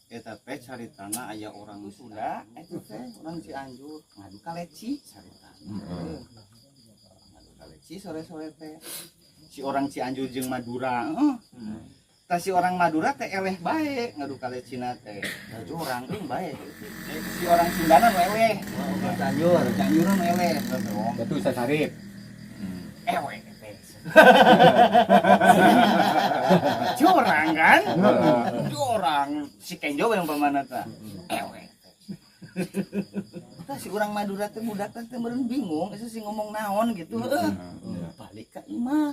Eta teh caritana aya orang Sunda, eta teh orang Cianjur ngadu kaleci caritana. Ngadu kaleci sore-sore teh. Si orang Cianjur jeung Madura, heeh. Tah, si orang Madura teh eleh bae ngadu kalecina teh. Da jorang euy bae. Si orang Sundana nu eleh. Cianjur. Cianjur nu eleh. Itu Ustaz Sarip. Ewe teh. Curang kan? Curang. Si Kenjo yang pamana tah. Ewe. Tah, si urang Madura teh budak teh meureun bingung, eta si ngomong naon gitu, heuh. Balik ka imah.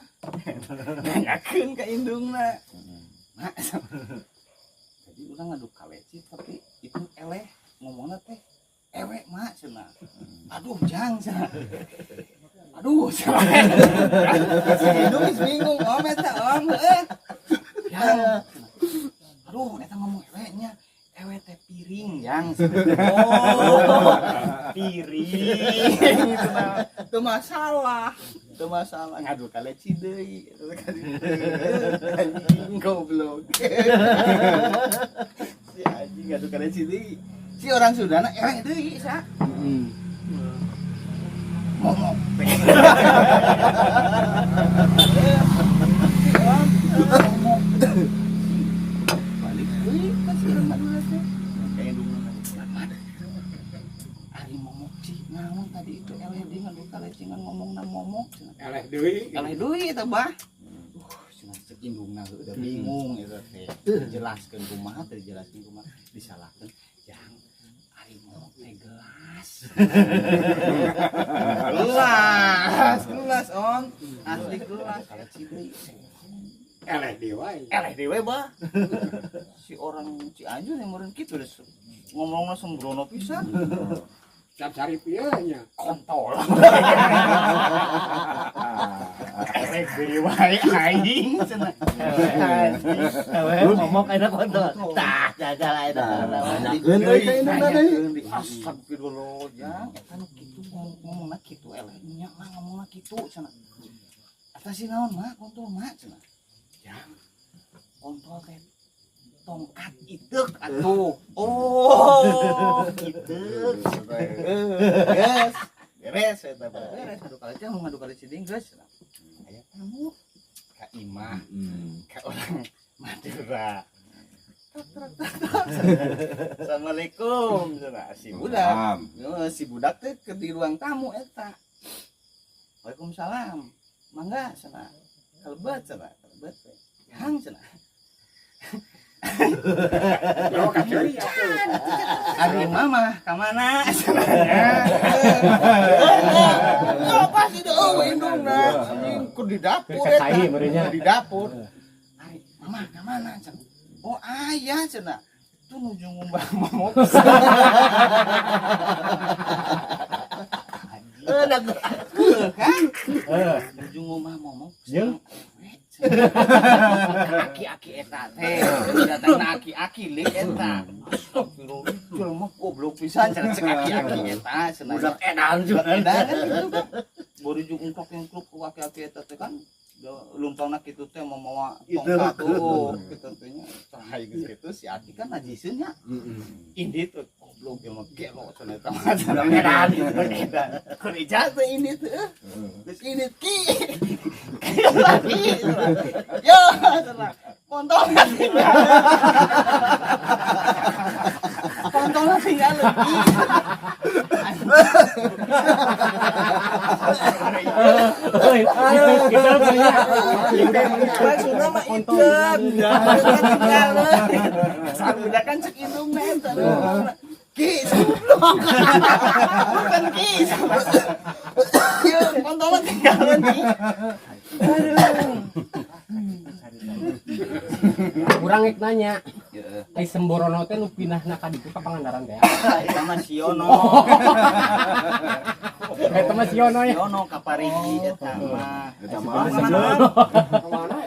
Nanyakeun ka indungna. Mak, jadi urang ngadu kaleci tapi itu eleh ngomongna teh ewe, mak, cenah. Aduh, jang, cenah. Aduh, cenah. Si indung geus bingung, om eta om heuh. Jang. Aduh, eta ngomong ewe nya. Ewe teh piring, jang. Oh, piring. Cenah. Teu masalah. Teu masalah ngadu kaleci deui. Anjing goblok. Si anjing ngadu kaleci deui. Si orang Sundana ewe deui sa. Ngomong. Si om ngomong. Balik deui ka si orang Madura teh. Kayak indungna nanya, "Ari momok ci naon tadi itu eleh deui ngadu kaleci ngan ngomongna momok," cenah. Eleh deui. Eleh deui eta bah. Cenah cek indungna heuh udah bingung eta teh. Dijelaskeun kumaha teh, dijelaskeun kumaha, disalahkeun jang ari momok teh gelas. Gelas, gelas om. Asli gelas. Kaleci deui. Eleh deui wae. Eleh deui bah. Si orang Cianjur yang meureun kitu geus ngomongna sembrono pisan. Ustaz Sarip ieu nya. Kontol. Eleh deui wae aing cenah. Ewe ngomong enak kontol. Tah, jajal eta. Nanyakeun deui ka indungna deui. Astagfirullah, jang, eta nu kitu ngomongna kitu eleh nya mah ngomongna kitu cenah. Eta si naon mah kontol mah cenah. Jang, kontol teh tongkat iteuk atuh. Oh, iteuk. Yes. Beres eta beres ngadu kaleci mau ngadu kaleci deui geus. Aya tamu ka imah ka orang Madura. Tok, tok, tok, tok. Assalamualaikum cenah si budak. Oh, si budak teh ke di ruang tamu eta. Waalaikumsalam. Mangga cenah. Kalebet cenah, kalebet we. Yang cenah. Yo kaceuri atuh. Ari mama ka mana cenah nya. Oh, pasti deh indungna. Anjing ku di dapur eta. Cai meureunnya. Di dapur. Ari mama ka mana cenah. Oh, ayah cenah. Itu nuju ngumbah momok. Kan? Nuju ngumbah momok. Jeung? Aki-aki eta teh. Datangna aki-aki li eta. Astagfirullah, jelema goblok pisan cenah cek aki-aki eta cenah. Budak edan juga. Edan kan gitu kan. Baru jeung ungkrok-ungkrok ku aki-aki eta teh kan. Lumpangna kitu teh mamawa tongkat tuh kitu teh nya. Tah geus kitu si aki kan najiseun nya. Ini tuh goblok jelema gelo cenah eta mah cenah. Edan edan. Keur ijaz teh ini teh. Geus ini ki. Ki. Yo cenah. Kontol tinggal. Kontol tinggal ki. Maksudna mah iteuk. Tinggal. Sabudak kan cek indungna eta. Ki, goblok. Bukan ki. Ieu kontolna tinggalan ki. Aduh. Urang rek nanya. Ai sembrono teh nu pinahna ka ditu ka Pangandaran teh. Eta mah Siono. Eta mah Siono ya. Siono ka Parigi eta mah. Eta mah. Mana? Ka mana